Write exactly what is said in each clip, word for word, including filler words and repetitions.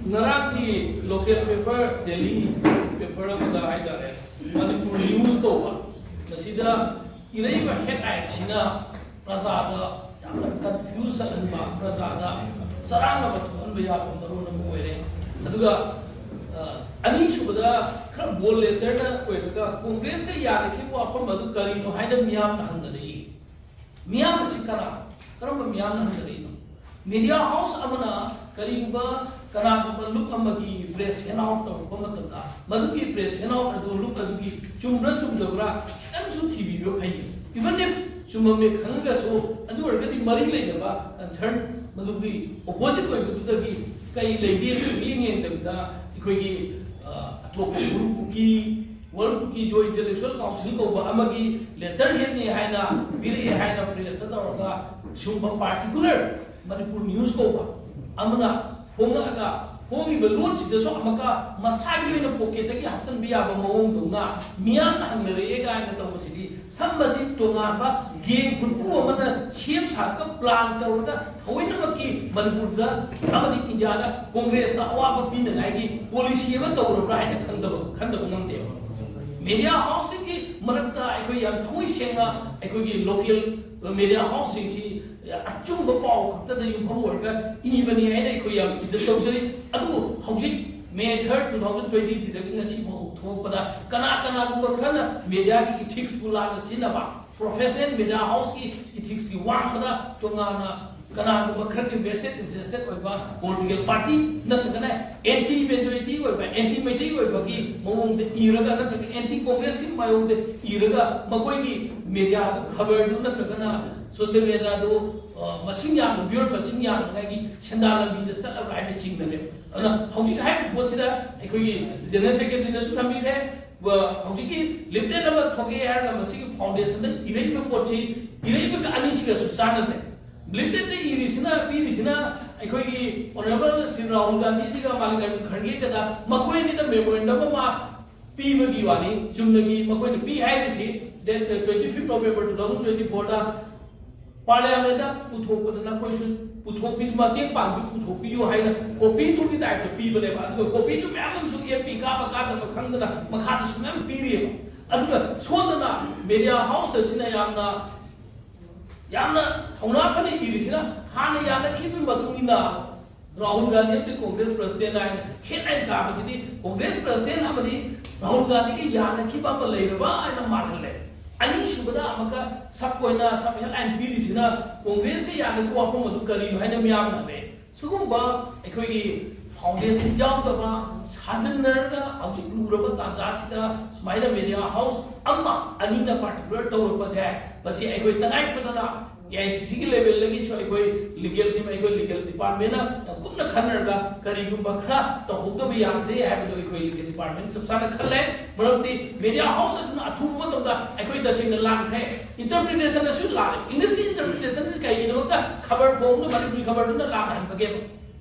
ꯉꯔꯥꯡꯒꯤ local paper, Delhi paper ꯑꯃꯗ ꯍꯥꯏꯇꯥꯔꯦ, ꯃꯅꯤꯄꯨꯔ ꯅ꯭ꯌꯨꯁ ꯀꯧꯕ, ꯃꯁꯤꯗ ꯏꯔꯩꯕ headline ꯁꯤꯅ ꯄ꯭ꯔꯖꯥꯗ ꯌꯥꯝꯅ confuse ꯆꯠꯍꯟꯕ, ꯄ꯭ꯔꯖꯥꯗ ꯆꯔꯥꯡꯅꯕ ꯊꯣꯛꯍꯟꯕ ꯌꯥꯕ ꯃꯔꯣꯜ ꯑꯃ ꯑꯣꯏꯔꯦ꯫ ꯑꯗꯨꯒ, ꯑ, ꯑꯅꯤꯁꯨꯕꯗ ꯈꯔ bold letter ꯗ ꯑꯣꯏꯔꯒ ꯀꯣꯡꯒ꯭ꯔꯦꯁꯀ ꯌꯥꯅꯈꯤꯕ ꯋꯥꯐꯝ ꯑꯗꯨ ꯀꯔꯤꯅꯣ ꯍꯥꯏꯅ ꯃꯤꯌꯥꯝꯅ ꯍꯪꯅꯔꯛꯏ꯫ ꯃꯤꯌꯥꯝ ꯑꯁꯤ ꯀꯅꯥ, ꯀꯔꯝꯕ ꯃꯤꯌꯥꯝꯅ ꯍꯪꯅꯔꯛꯏꯅꯣ? Media house ꯑꯃꯅ ꯀꯔꯤꯒꯨꯝꯕ ꯀꯅꯥꯒꯨꯝꯕ ꯂꯨꯞ ꯑꯃꯒꯤ press handout ꯇꯧꯔꯛꯄ ꯃꯇꯝꯗ, ꯃꯗꯨꯒꯤ press handout ꯑꯗꯨ ꯂꯨꯞ ꯑꯗꯨꯒꯤ ꯆꯨꯝꯕ꯭ꯔꯥ ꯆꯨꯝꯗꯕ꯭ꯔꯥ ꯈꯤꯇꯪꯁꯨ ꯊꯤꯕꯤꯕ ꯐꯩ꯫ Even if ꯆꯨꯝꯃꯝꯃꯦ ꯈꯪꯉꯒꯁꯨ, ꯑꯗꯨ ꯑꯣꯏꯔꯒꯗꯤ ꯃꯔꯤ ꯂꯩꯅꯕ concern ꯃꯗꯨꯒꯤ opposite ꯑꯣꯏꯕꯗꯨꯗꯒꯤ ꯀꯩ ꯂꯩꯒꯦ ꯁꯨꯝ ꯌꯦꯡ ꯌꯦꯡꯗꯕꯤꯗ, ꯑꯩꯈꯣꯏꯒꯤ, ꯑ, ꯑꯇꯣꯞꯄ ꯎꯔꯨ ꯀꯨꯀꯤ, World Kuki Zo Intellectual Council ꯀꯧꯕ ꯑꯃꯒꯤ letterhead ꯅꯤ ꯍꯥꯏꯅ ꯄꯤꯔꯛꯑꯦ ꯍꯥꯏꯅ press ꯇ ꯇꯧꯔꯒ, ꯁꯨꯝꯕ particular ꯃꯅꯤꯄꯨꯔ ꯅ꯭ꯌꯨꯁ ꯀꯧꯕ ꯑꯃꯅ ꯐꯣꯡꯉꯛꯑꯒ, ꯐꯣꯡꯉꯤꯕ ꯂꯣꯟꯁꯤꯗꯁꯨ ꯑꯃꯨꯛꯀ ꯃꯁꯥꯒꯤ ꯑꯣꯏꯅ pocket ꯇꯒꯤ ꯍꯥꯞꯆꯤꯟꯕ ꯌꯥꯕ ꯃꯑꯣꯡꯗꯧꯅ ꯃꯤꯌꯥꯝꯅ ꯍꯪꯅꯔꯛꯑꯦ ꯀꯥꯏꯅ ꯇꯧꯕꯁꯤꯗꯤ, ꯁꯝꯕꯁꯤ ꯇꯣꯉꯥꯟꯕ gang ꯈꯨꯠꯄꯨ ꯑꯃꯅ ꯁꯦꯝ ꯁꯥꯔꯒ plan ꯇꯧꯔꯒ ꯊꯑꯣꯏꯅꯃꯛꯀꯤ ꯃꯅꯤꯄꯨꯔꯗ ꯑꯃꯗꯤ ꯏꯟꯗꯤꯌꯥꯗ ꯀꯣꯡꯒ꯭ꯔꯦꯁꯇ ꯑꯋꯥꯕ ꯄꯤꯅꯉꯥꯏꯒꯤ policy ꯑꯃ ꯇꯧꯔꯕ꯭ꯔꯥ ꯍꯥꯏꯅ ꯈꯪꯗꯕ, ꯈꯟꯗꯕ ꯉꯝꯗꯦꯕ꯫ Media house ꯁꯤꯡꯒꯤ ꯃꯔꯛꯇ ꯑꯩꯈꯣꯏ ꯌꯥꯝ ꯊꯃꯣꯏ ꯁꯦꯡꯅ ꯑꯩꯈꯣꯏꯒꯤ local media house ꯁꯤꯡꯁꯤ ꯑꯆꯨꯝꯕ ꯄꯥꯎ ꯈꯛꯇꯗ ꯌꯨꯝꯐꯝ ꯑꯣꯏꯔꯒ ꯏꯕꯅꯤ ꯍꯥꯏꯅ ꯑꯩꯈꯣꯏ ꯌꯥꯝ ꯏꯖꯠ ꯇꯧꯖꯩ꯫ ꯑꯗꯨꯕꯨ ꯍꯧꯖꯤꯛ May third, two thousand twenty three ꯗꯒꯤ ꯉꯁꯤ ꯐꯥꯎ ꯊꯣꯛꯄꯗ ꯀꯅꯥ ꯀꯅꯥꯒꯨꯝꯕ ꯈꯔꯅ media ꯒꯤ ethics ꯄꯨ ꯂꯥꯟꯅ ꯁꯤꯖꯤꯟꯅꯕ, professional media house ꯀꯤ ethics ꯀꯤ ꯋꯥꯡꯃꯗ ꯇꯣꯉꯥꯟꯅ ꯀꯅꯥꯒꯨꯝꯕ ꯈꯔꯒꯤ vested interested ꯑꯣꯏꯕ political party ꯅꯠꯇ꯭ꯔꯒꯅ anti majority ꯑꯣꯏꯕ, anti ꯃꯩꯇꯩ ꯑꯣꯏꯕꯒꯤ ꯃꯑꯣꯡꯗ ꯏꯔꯒ, ꯅꯠꯇ꯭ꯔꯒ anti Congress ꯀꯤ ꯃꯑꯣꯡꯗ ꯏꯔꯒ ꯃꯈꯣꯏꯒꯤ media ꯗꯨ, ꯈꯕꯔꯗꯨ ꯅꯠꯇ꯭ꯔꯒꯅ social media ꯗꯨ, ꯑ, ꯃꯁꯤꯡ ꯌꯥꯝꯅ, viewer ꯃꯁꯤꯡ ꯌꯥꯝꯅꯉꯥꯏꯒꯤ ꯁꯦꯟꯗꯥꯟ ꯂꯝꯕꯤꯗ ꯆꯠꯂꯕ꯭ꯔꯥ ꯍꯥꯏꯕ ꯆꯤꯡꯅꯔꯦ꯫ ꯑꯗꯨꯅ ꯍꯧꯖꯤꯛ ꯍꯥꯏꯔꯤꯕ ꯄꯣꯠꯁꯤꯗ ꯑꯩꯈꯣꯏꯒꯤ general secretary ꯅꯁꯨ ꯊꯝꯕꯤꯈ꯭ꯔꯦ, ꯍꯧꯖꯤꯛꯀꯤ leaflet ꯑꯃ ꯊꯣꯛꯑꯦ ꯍꯥꯏꯔꯒ ꯃꯁꯤꯒꯤ foundation ꯗ ꯏꯔꯛꯏꯕ ꯄꯣꯠꯁꯤ ꯏꯔꯛꯏꯕꯒ ꯑꯅꯤꯁꯤꯒꯁꯨ ꯆꯥꯟꯅꯗ꯭ꯔꯦ꯫ Leaflet ꯇ ꯏꯔꯤꯁꯤꯅ, ꯄꯤꯔꯤꯁꯤꯅ ꯑꯩꯈꯣꯏꯒꯤ Honourable ꯁ꯭ꯔꯤ ꯔꯥꯍꯨꯜ ꯒꯥꯟꯙꯤꯖꯤꯒ ꯃꯥꯜꯂꯤꯀꯥꯔꯖꯨꯟ ꯈꯔꯒꯦꯒꯗ ꯃꯈꯣꯏ ꯑꯅꯤꯗ memorandum ꯑꯃ ꯄꯤꯕꯒꯤ ꯋꯥꯅꯤ꯫ ꯆꯨꯝꯅꯒꯤ ꯃꯈꯣꯏꯅ ꯄꯤ ꯍꯥꯏꯔꯤꯁꯤ date twenty fifth November two thousand twenty four ꯗ parliament ꯗ ꯄꯨꯊꯣꯛꯄꯗ ꯅꯈꯣꯏꯁꯨ ꯄꯨꯊꯣꯛꯄꯤ, ꯃꯇꯦꯡ ꯄꯥꯡꯕꯤ ꯄꯨꯊꯣꯛꯄꯤꯌꯨ ꯍꯥꯏꯅ ꯀꯣꯄꯤꯗꯨꯒꯤ ꯇꯥꯏꯞꯇ ꯄꯤꯕꯅꯦꯕ꯫ ꯑꯗꯨꯒ ꯀꯣꯄꯤꯗꯨ ꯃꯌꯥꯝ ꯑꯃꯁꯨ ꯑꯦꯞ ꯄꯤ ꯀꯥꯕ ꯀꯥꯗꯕ ꯈꯪꯗꯅ ꯃꯈꯥꯗꯁꯨ ꯃꯌꯥꯝ ꯄꯤꯔꯤꯑꯕ꯫ ꯑꯗꯨꯒ ꯁꯣꯝꯗꯅ ꯃꯦꯗꯤꯌꯥ ꯍꯥꯎꯁ ꯑꯁꯤꯅ ꯌꯥꯝꯅ, ꯌꯥꯝꯅ ꯊꯧꯅꯥ ꯐꯅ ꯏꯔꯤꯁꯤꯅ, ꯍꯥꯟꯅ ꯌꯥꯅꯈꯤꯕꯒꯤ ꯃꯇꯨꯡ ꯏꯟꯅ ꯔꯥꯍꯨꯜ ꯒꯥꯟꯙꯤ ꯑꯃꯗꯤ ꯀꯣꯡꯒ꯭ꯔꯦꯁ ꯄ꯭ꯔꯁꯤꯗꯦꯟ ꯍꯥꯏꯅ ꯍꯦꯠꯂꯥꯏꯟ ꯀꯥꯕꯗꯨꯗꯤ ꯀꯣꯡꯒ꯭ꯔꯦꯁ ꯄ꯭ꯔꯁꯤꯗꯦꯟ ꯑꯃꯗꯤ ꯔꯥꯍꯨꯜ ꯒꯥꯟꯙꯤꯒ ꯌꯥꯅꯈꯤꯕ ꯑꯃ ꯂꯩꯔꯕ ꯍꯥꯏꯅ ꯃꯥꯜꯍꯜꯂꯦ꯫ ꯑꯅꯤꯁꯨꯕꯗ ꯑꯃꯨꯛꯀ ꯁꯕ ꯑꯣꯏꯅ ꯁꯕ ꯍꯦꯠꯂꯥꯏꯟ ꯄꯤꯔꯤꯁꯤꯅ ꯀꯣꯡꯒ꯭ꯔꯦꯁꯀ ꯌꯥꯅꯈꯤꯕ ꯋꯥꯐꯝ ꯑꯗꯨ ꯀꯔꯤꯅꯣ ꯍꯥꯏꯅ ꯃꯤꯌꯥꯝꯅ ꯍꯪꯅꯩ꯫ ꯁꯤꯒꯨꯝꯕ ꯑꯩꯈꯣꯏꯒꯤ ꯐꯥꯎꯟꯗꯦꯁꯟ ꯌꯥꯎꯗꯕ, ꯁꯥꯖꯤꯟꯅꯔꯒ ꯍꯧꯖꯤꯛ ꯂꯨꯔꯕ ꯇꯥꯟꯖꯥꯁꯤꯗ ꯁꯨꯃꯥꯏꯅ ꯃꯦꯗꯤꯌꯥ ꯍꯥꯎꯁ ꯑꯃ ꯑꯅꯤꯅ ꯄꯥꯔꯇꯤꯀꯨꯂꯔ ꯇꯧꯔꯛꯄꯁꯦ, ꯃꯁꯤ ꯑꯩꯈꯣꯏ ꯇꯉꯥꯏ ꯐꯗꯅ ꯑꯦ ꯑꯥꯏ ꯁꯤ ꯁꯤꯒꯤ ꯂꯦꯚꯦꯜꯗꯒꯤꯁꯨ ꯑꯩꯈꯣꯏ ꯂꯤꯒꯦꯜ ꯇꯤꯝ, ꯑꯩꯈꯣꯏ ꯂꯤꯒꯦꯜ ꯗꯤꯄꯥꯔꯠꯃꯦꯟꯅ ꯌꯥꯝ ꯀꯨꯞꯅ ꯈꯟꯅꯔꯒ ꯀꯔꯤꯒꯨꯝꯕ ꯈꯔ ꯇꯧꯍꯧꯗꯕ ꯌꯥꯗ꯭ꯔꯦ ꯍꯥꯏꯕꯗꯨ ꯑꯩꯈꯣꯏ ꯂꯤꯒꯦꯜ ꯗꯤꯄꯥꯔꯠꯃꯦꯟ ꯆꯞ ꯆꯥꯅ ꯈꯜꯂꯦ꯫ ꯃꯔꯝꯗꯤ ꯃꯦꯗꯤꯌꯥ ꯍꯥꯎꯁ ꯑꯗꯨꯅ ꯑꯊꯨꯕ ꯃꯇꯝꯗ ꯑꯩꯈꯣꯏ ꯇꯁꯦꯡꯅ ꯂꯥꯟꯈ꯭ꯔꯦ, ꯏꯟꯇꯔꯄ꯭ꯔꯤꯇꯦꯁꯟꯗꯁꯨ ꯂꯥꯜꯂꯦ꯫ ꯏꯪꯂꯤꯁꯀꯤ ꯏꯟꯇꯔꯄ꯭ꯔꯤꯇꯦꯁꯟꯁꯤ ꯀꯩꯒꯤꯗꯃꯛꯇ ꯈꯕꯔ ꯐꯣꯡꯗꯨꯅ ꯃꯅꯤꯄꯨꯔꯤ ꯈꯕꯔꯗꯨꯅ ꯂꯥꯟꯍꯟꯕꯒꯦꯕ?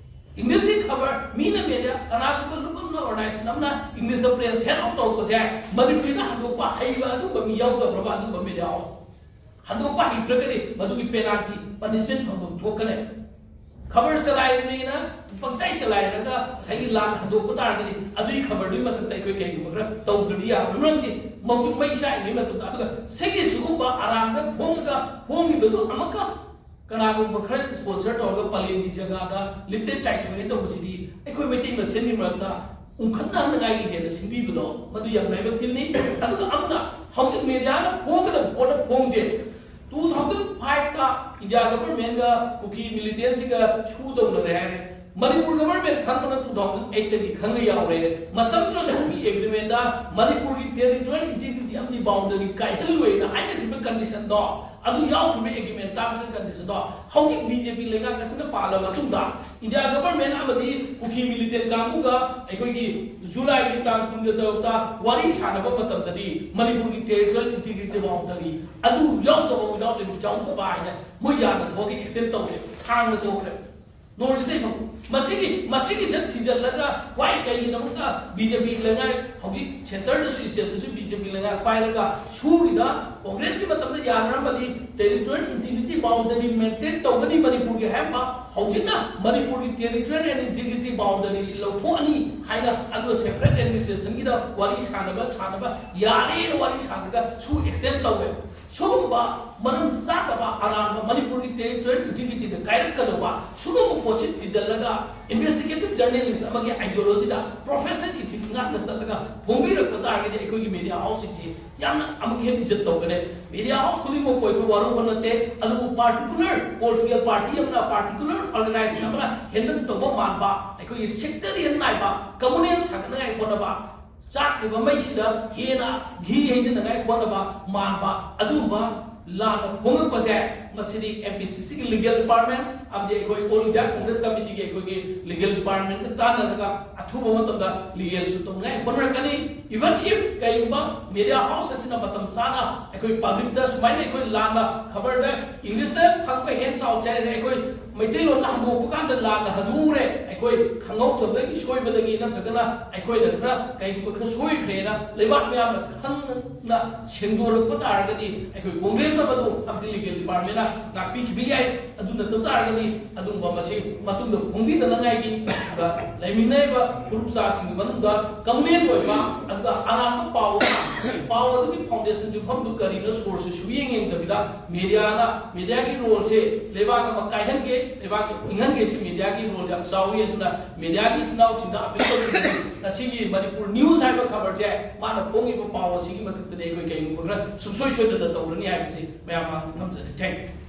ꯏꯪꯂꯤꯁꯀꯤ ꯈꯕꯔ ꯃꯤꯅ ꯃꯦꯗꯤꯌꯥ ꯀꯅꯥꯒꯨꯝꯕ ꯂꯨꯞ ꯑꯃꯅ, ꯑꯣꯔꯒꯅꯥꯏꯖꯦꯁꯟ ꯑꯃꯅ ꯏꯪꯂꯤꯁꯇ ꯄ꯭ꯔꯦꯁ ꯍꯦꯠ ꯑꯥꯎꯠ ꯇꯧꯔꯛꯄꯁꯦ ꯃꯅꯤꯄꯨꯔꯤꯗ ꯍꯟꯗꯣꯛꯄ ꯍꯩꯕ ꯑꯗꯨꯒꯨꯝꯕ ꯃꯤ ꯌꯥꯎꯗꯕ꯭ꯔꯕ? ꯑꯗꯨꯒꯨꯝꯕ ꯃꯦꯗꯤꯌꯥ ꯍꯥꯎꯁ ꯍꯟꯗꯣꯛꯄ ꯍꯩꯇ꯭ꯔꯒꯗꯤ ꯃꯗꯨꯒꯤ ꯄꯦꯅꯥꯜꯇꯤ, ꯄꯅꯤꯁꯃꯦꯟ ꯐꯪꯐꯝ ꯊꯣꯛꯀꯅꯤ꯫ ꯈꯕꯔ ꯆꯂꯥꯏꯔꯤꯅꯦꯅ ꯄꯪꯆꯥꯏ ꯆꯂꯥꯏꯔꯒ ꯉꯁꯥꯏꯒꯤ ꯂꯥꯟ ꯍꯟꯗꯣꯛꯄ ꯇꯥꯔꯒꯗꯤ ꯑꯗꯨꯒꯤ ꯈꯕꯔꯗꯨꯒꯤ ꯃꯊꯛꯇ ꯑꯩꯈꯣꯏ ꯀꯩꯒꯨꯝꯕ ꯈꯔ ꯇꯧꯗ꯭ꯔꯗꯤ ꯌꯥꯔꯣꯏ꯫ ꯃꯔꯝꯗꯤ ꯃꯧꯖꯨ ꯃꯩ ꯆꯥꯛꯏꯉꯩ ꯃꯇꯝꯗ, ꯑꯗꯨꯒ ꯁꯤꯒꯤ ꯁꯤꯒꯨꯝꯕ ꯑꯔꯥꯟꯕ ꯐꯣꯡꯉꯒ ꯐꯣꯡꯉꯤꯕꯗꯨ ꯑꯃꯨꯛꯀ ꯀꯅꯥꯒꯨꯝꯕ ꯈꯔ ꯏꯁꯄꯣꯟꯁꯔ ꯇꯧꯔꯒ ꯄꯂꯦꯟꯒꯤ ꯖꯒꯥꯗ ꯂꯤꯞꯂꯦꯠ ꯆꯥꯏꯊꯣꯛꯑꯦ ꯇꯧꯕꯁꯤꯗꯤ ꯑꯩꯈꯣꯏ ꯃꯩꯇꯩ ꯃꯁꯦꯟꯒꯤ ꯃꯔꯛꯇ ꯎꯪꯈꯠꯅꯍꯟꯅꯉꯥꯏꯒꯤ ꯍꯦꯟꯅ ꯁꯤꯟꯕꯤꯕꯗꯣ ꯃꯗꯨ ꯌꯥꯝ ꯂꯥꯏꯕꯛ ꯊꯤꯕꯅꯤ꯫ ꯑꯗꯨꯒ ꯑꯃꯅ ꯍꯧꯖꯤꯛ ꯃꯦꯗꯤꯌꯥꯅ ꯐꯣꯡꯒꯗꯕ ꯄꯣꯠ ꯑꯃ ꯐꯣꯡꯗꯦ꯫ ꯇꯨ ꯊꯥꯎꯖꯟ ꯐꯥꯏꯚꯇ ꯏꯟꯗꯤꯌꯥ ꯒꯚꯔꯟꯃꯦꯟꯒ ꯀꯨꯀꯤ ꯃꯤꯂꯤꯇꯦꯟꯁꯤꯒ ꯁꯨ ꯇꯧꯅꯔꯦ ꯍꯥꯏꯔꯦ꯫ ꯃꯅꯤꯄꯨꯔ ꯒꯚꯔꯟꯃꯦꯟ ꯈꯪꯕꯅ ꯇꯨ ꯊꯥꯎꯖꯟ ꯑꯩꯠꯇꯒꯤ ꯈꯪꯕ ꯌꯥꯎꯔꯦ꯫ ꯃꯇꯝꯗꯨꯗ ꯁꯨꯝꯒꯤ ꯑꯦꯒ꯭ꯔꯤꯃꯦꯟꯗ ꯃꯅꯤꯄꯨꯔꯒꯤ ꯇꯦꯔꯤꯇꯣꯔꯤꯌꯦꯜ ꯏꯟꯇꯤꯒ꯭ꯔꯤꯇꯤ ꯑꯃꯗꯤ ꯕꯥꯎꯟꯗꯔꯤ ꯀꯥꯏꯍꯜꯂꯣꯏꯅ ꯍꯥꯏꯅꯈꯤꯕ ꯀꯟꯗꯤꯁꯟꯗꯣ, ꯑꯗꯨ ꯌꯥꯎꯈꯤꯕ ꯑꯦꯒ꯭ꯔꯤꯃꯦꯟ, ꯇꯥꯔꯝꯁ ꯑꯦꯟ ꯀꯟꯗꯤꯁꯟꯗꯣ ꯍꯧꯖꯤꯛ ꯕꯤ ꯖꯦ ꯄꯤ ꯂꯩꯉꯥꯛ ꯑꯁꯤꯅ ꯄꯥꯜꯂ ꯃꯇꯨꯡꯗ ꯏꯟꯗꯤꯌꯥ ꯒꯚꯔꯟꯃꯦꯟ ꯑꯃꯗꯤ ꯀꯨꯀꯤ ꯃꯤꯂꯤꯇꯦꯟ ꯀꯥꯡꯕꯨꯒ ꯑꯩꯈꯣꯏꯒꯤ ꯖꯨꯂꯥꯏꯒꯤ ꯇꯥꯡ ꯀꯨꯟꯒ ꯇꯔꯨꯛꯇ ꯋꯥꯔꯤ ꯁꯥꯟꯅꯕ ꯃꯇꯝꯗꯗꯤ ꯃꯅꯤꯄꯨꯔꯒꯤ ꯇꯦꯔꯤꯇꯣꯔꯤꯌꯦꯜ ꯏꯟꯇꯤꯒ꯭ꯔꯤꯇꯤ ꯕꯥꯎꯟꯗꯔꯤ ꯑꯗꯨ ꯌꯥꯎꯗꯕ, ꯋꯤꯗꯥꯎꯠ ꯂꯤꯃꯤꯠ ꯌꯥꯎꯗꯕ ꯍꯥꯏꯅ ꯃꯣꯏ ꯌꯥꯝꯅ ꯊꯣꯛꯑꯒ ꯑꯦꯛꯁꯇꯦꯟ ꯇꯧꯔꯦ, ꯁꯥꯡꯅ ꯇꯧꯈ꯭ꯔꯦ꯫ ꯅꯣꯔꯠ ꯏꯁꯇ ꯐꯪ-, ꯃꯁꯤꯒꯤ ꯃꯁꯤꯒꯤꯁꯦ ꯊꯤꯖꯤꯜꯂꯒ, ꯋꯥꯏ, ꯀꯩꯒꯤꯗꯃꯛꯇ ꯕꯤ ꯖꯦ ꯄꯤ ꯂꯩꯉꯥꯛ, ꯍꯧꯖꯤꯛ ꯁꯦꯟꯇꯔꯗꯁꯨ, ꯁ꯭ꯇꯦꯠꯇꯁꯨ ꯕꯤ ꯖꯦ ꯄꯤ ꯂꯩꯉꯥꯛ ꯄꯥꯏꯔꯒ ꯁꯨꯔꯤꯗ? ꯀꯣꯡꯒ꯭ꯔꯦꯁꯀꯤ ꯃꯇꯝꯗ ꯌꯥꯅꯔꯝꯕꯗꯤ ꯇꯦꯔꯤꯇꯣꯔꯤꯌꯦꯜ ꯏꯟꯇꯤꯒ꯭ꯔꯤꯇꯤ ꯕꯥꯎꯟꯗꯔꯤ ꯃꯦꯟꯇꯦꯟ ꯇꯧꯒꯅꯤ ꯃꯅꯤꯄꯨꯔꯒꯤ ꯍꯥꯏꯔꯝꯕ, ꯍꯧꯖꯤꯛꯅ ꯃꯅꯤꯄꯨꯔꯒꯤ ꯇꯦꯔꯤꯇꯣꯔꯤꯌꯦꯜ ꯏꯟꯇꯤꯒ꯭ꯔꯤꯇꯤ ꯕꯥꯎꯟꯗꯔꯤꯁꯤ ꯂꯧꯊꯣꯛꯑꯅꯤ ꯍꯥꯏꯅ, ꯑꯗꯨꯒ ꯁꯦꯄꯔꯦꯠ ꯑꯦꯗꯃꯤꯅꯤꯁꯇ꯭ꯔꯦꯁꯟꯒꯤꯗ ꯋꯥꯔꯤ ꯁꯥꯟꯅꯕ ꯁꯥꯟꯅꯕ ꯌꯥꯔꯦꯅ ꯋꯥꯔꯤ ꯁꯥꯟꯅꯔꯒ ꯁꯨ ꯑꯦꯛꯁꯇꯦꯟ ꯇꯧꯋꯦ꯫ ꯁꯤꯒꯨꯝꯕ ꯃꯔꯝ ꯆꯥꯗꯕ ꯑꯔꯥꯟꯕ, ꯃꯅꯤꯄꯨꯔꯒꯤ ꯇꯦꯔꯤꯇꯣꯔꯤꯌꯦꯜ ꯏꯟꯇꯤꯒ꯭ꯔꯤꯇꯤꯗ ꯀꯥꯏꯔꯛꯀꯗꯧꯕ ꯁꯤꯒꯨꯝꯕ ꯄꯣꯠꯁꯤ ꯊꯤꯖꯤꯜꯂꯒ, ꯏꯟꯚꯦꯁꯇꯤꯒꯦꯇꯤꯚ ꯖꯔꯅꯦꯂꯤꯁ ꯑꯃꯒꯤ ꯑꯥꯏꯗꯤꯌꯣꯂꯣꯖꯤꯗ, ꯄ꯭ꯔꯣꯐꯦꯁꯅꯦꯜ ꯏꯊꯤꯛꯁ ꯉꯥꯛꯅ ꯆꯠꯂꯒ ꯐꯣꯡꯕꯤꯔꯛꯄ ꯇꯥꯔꯒꯗꯤ ꯑꯩꯈꯣꯏꯒꯤ ꯃꯦꯗꯤꯌꯥ ꯍꯥꯎꯁꯁꯤꯡꯁꯤ ꯌꯥꯝꯅ ꯑꯃꯨꯛ ꯍꯦꯟꯅ ꯏꯖꯠ ꯇꯧꯒꯅꯤ꯫ ꯃꯦꯗꯤꯌꯥ ꯍꯥꯎꯁ ꯈꯨꯗꯤꯡꯃꯛꯄꯨ ꯑꯩꯈꯣꯏ ꯋꯥꯔꯧꯕ ꯅꯠꯇꯦ, ꯑꯗꯨꯕꯨ ꯄꯥꯔꯇꯤꯀꯨꯂꯔ ꯄꯣꯂꯤꯇꯤꯀꯦꯜ ꯄꯥꯔꯇꯤ ꯑꯃꯅ, ꯄꯥꯔꯇꯤꯀꯨꯂꯔ ꯑꯣꯔꯒꯅꯥꯏꯖꯦꯁꯟ ꯑꯃꯅ ꯍꯦꯟꯗꯜ ꯇꯧꯕ ꯃꯥꯟꯕ, ꯑꯩꯈꯣꯏꯒꯤ ꯁꯦꯛꯇꯔꯤꯌꯟ ꯅꯥꯏꯕ, ꯀꯝꯃꯨꯅꯦꯜ ꯁꯥꯒꯠꯅꯉꯥꯏ ꯍꯣꯠꯅꯕ, ꯆꯥꯛꯂꯤꯕ ꯃꯩꯁꯤꯗ ꯍꯦꯟꯅ ꯘꯤ ꯍꯩꯖꯤꯟꯅꯉꯥꯏ ꯍꯣꯠꯅꯕ ꯃꯥꯟꯕ ꯑꯗꯨꯒꯨꯝꯕ ꯂꯥꯟꯅ ꯐꯣꯡꯉꯛꯄꯁꯦ, ꯃꯁꯤꯗꯤ ꯑꯦꯝ ꯄꯤ ꯁꯤ ꯁꯤꯒꯤ ꯂꯤꯒꯦꯜ ꯗꯤꯄꯥꯔꯠꯃꯦꯟ ꯑꯃꯗꯤ ꯑꯩꯈꯣꯏ ꯑꯣꯜ ꯏꯟꯗꯤꯌꯥ ꯀꯣꯡꯒ꯭ꯔꯦꯁ ꯀꯃꯤꯇꯤꯒꯤ ꯑꯩꯈꯣꯏꯒꯤ ꯂꯤꯒꯦꯜ ꯗꯤꯄꯥꯔꯠꯃꯦꯟꯒ ꯇꯥꯟꯅꯔꯒ ꯑꯊꯨꯕ ꯃꯇꯝꯗ ꯂꯤꯒꯦꯜꯁꯨ ꯇꯧꯅꯉꯥꯏ ꯍꯣꯠꯅꯔꯛꯀꯅꯤ꯫ Even if ꯀꯩꯒꯨꯝꯕ ꯃꯦꯗꯤꯌꯥ ꯍꯥꯎꯁ ꯑꯁꯤꯅ ꯃꯇꯝ ꯆꯥꯅ ꯑꯩꯈꯣꯏ ꯄꯕ꯭ꯂꯤꯛꯇ ꯁꯨꯃꯥꯏꯅ ꯑꯩꯈꯣꯏ ꯂꯥꯟꯅ ꯈꯕꯔꯗ ꯏꯪꯂꯤꯁꯇ ꯊꯝꯕ ꯍꯦꯟ ꯆꯥꯎ ꯆꯥꯏꯔꯦ, ꯑꯩꯈꯣꯏ ꯃꯩꯇꯩꯂꯣꯟꯗ ꯍꯟꯗꯣꯛꯄ ꯀꯥꯟꯗ ꯂꯥꯟꯅ ꯍꯟꯗꯣꯛꯎꯔꯦ, ꯑꯩꯈꯣꯏ ꯈꯪꯍꯧꯗꯕꯗꯒꯤ ꯁꯣꯏꯕꯗꯒꯤ ꯅꯠꯇ꯭ꯔꯒꯅ ꯑꯩꯈꯣꯏꯅ ꯈꯔ ꯀꯩꯒꯨꯝꯕ ꯈꯔ ꯁꯣꯏꯈ꯭ꯔꯦꯅ ꯂꯩꯕꯥꯛ ꯃꯌꯥꯝꯅ ꯈꯪꯅ ꯁꯦꯡꯗꯣꯔꯛꯄ ꯇꯥꯔꯒꯗꯤ ꯑꯩꯈꯣꯏ ꯀꯣꯡꯒ꯭ꯔꯦꯁꯅ ꯃꯗꯨ ꯑꯃꯗꯤ ꯂꯤꯒꯦꯜ ꯗꯤꯄꯥꯔꯠꯃꯦꯟꯅ ꯉꯥꯛꯄꯤꯈꯤꯕ ꯌꯥꯏ꯫ ꯑꯗꯨ ꯅꯠꯇꯕ ꯇꯥꯔꯒꯗꯤ ꯑꯗꯨꯒꯨꯝꯕ ꯃꯁꯤ ꯃꯇꯨꯡꯗ ꯐꯣꯡꯕꯤꯗꯅꯉꯥꯏꯒꯤ ꯂꯩꯃꯤꯟꯅꯔꯤꯕ ꯐꯨꯔꯨꯞ ꯆꯥꯁꯤꯡꯒꯤ ꯃꯅꯨꯡꯗ ꯀꯃꯨꯅꯦꯜ ꯑꯣꯏꯕ ꯑꯗꯨꯒ ꯑꯔꯥꯟꯕ ꯄꯥꯎ ꯑꯃ, ꯄꯥꯎ ꯑꯗꯨꯒꯤ ꯐꯥꯎꯟꯗꯦꯁꯟ ꯌꯨꯝꯐꯝꯗꯨ ꯀꯔꯤꯅꯣ ꯁꯣꯔꯁꯁꯨ ꯁꯨꯌꯦꯡ ꯌꯦꯡꯗꯕꯤꯗ ꯃꯦꯗꯤꯌꯥꯅ, ꯃꯦꯗꯤꯌꯥꯒꯤ ꯔꯣꯜꯁꯦ ꯂꯩꯕꯥꯛ ꯑꯃ ꯀꯥꯏꯍꯟꯒꯦ, ꯂꯩꯕꯥꯛ ꯏꯪꯍꯟꯒꯦ, ꯁꯤ ꯃꯦꯗꯤꯌꯥꯒꯤ ꯔꯣꯜ ꯌꯥꯝ ꯆꯥꯎꯏ꯫ ꯑꯗꯨꯅ ꯃꯦꯗꯤꯌꯥꯒꯤ ꯏꯆꯤꯟ ꯏꯅꯥꯎꯁꯤꯡꯗ ꯑꯄꯤꯜ ꯇꯧꯖꯅꯤꯡꯉꯤ, ꯉꯁꯤꯒꯤ ꯃꯅꯤꯄꯨꯔ ꯅ꯭ꯌꯨꯁ ꯍꯥꯏꯕ ꯈꯕꯔꯁꯦ ꯃꯥꯅ ꯐꯣꯡꯉꯤꯕ ꯄꯥꯎ ꯑꯁꯤꯒꯤ ꯃꯊꯛꯇꯗꯤ ꯑꯩꯈꯣꯏ ꯀꯩꯒꯨꯝꯕ ꯈꯔ ꯁꯨꯡꯁꯣꯏ ꯁꯣꯏꯗꯅ ꯇꯧꯔꯅꯤ ꯍꯥꯏꯕꯁꯤ ꯃꯌꯥꯝ ꯃꯥꯡꯗ ꯊꯝꯖꯔꯤ꯫ Thank you꯫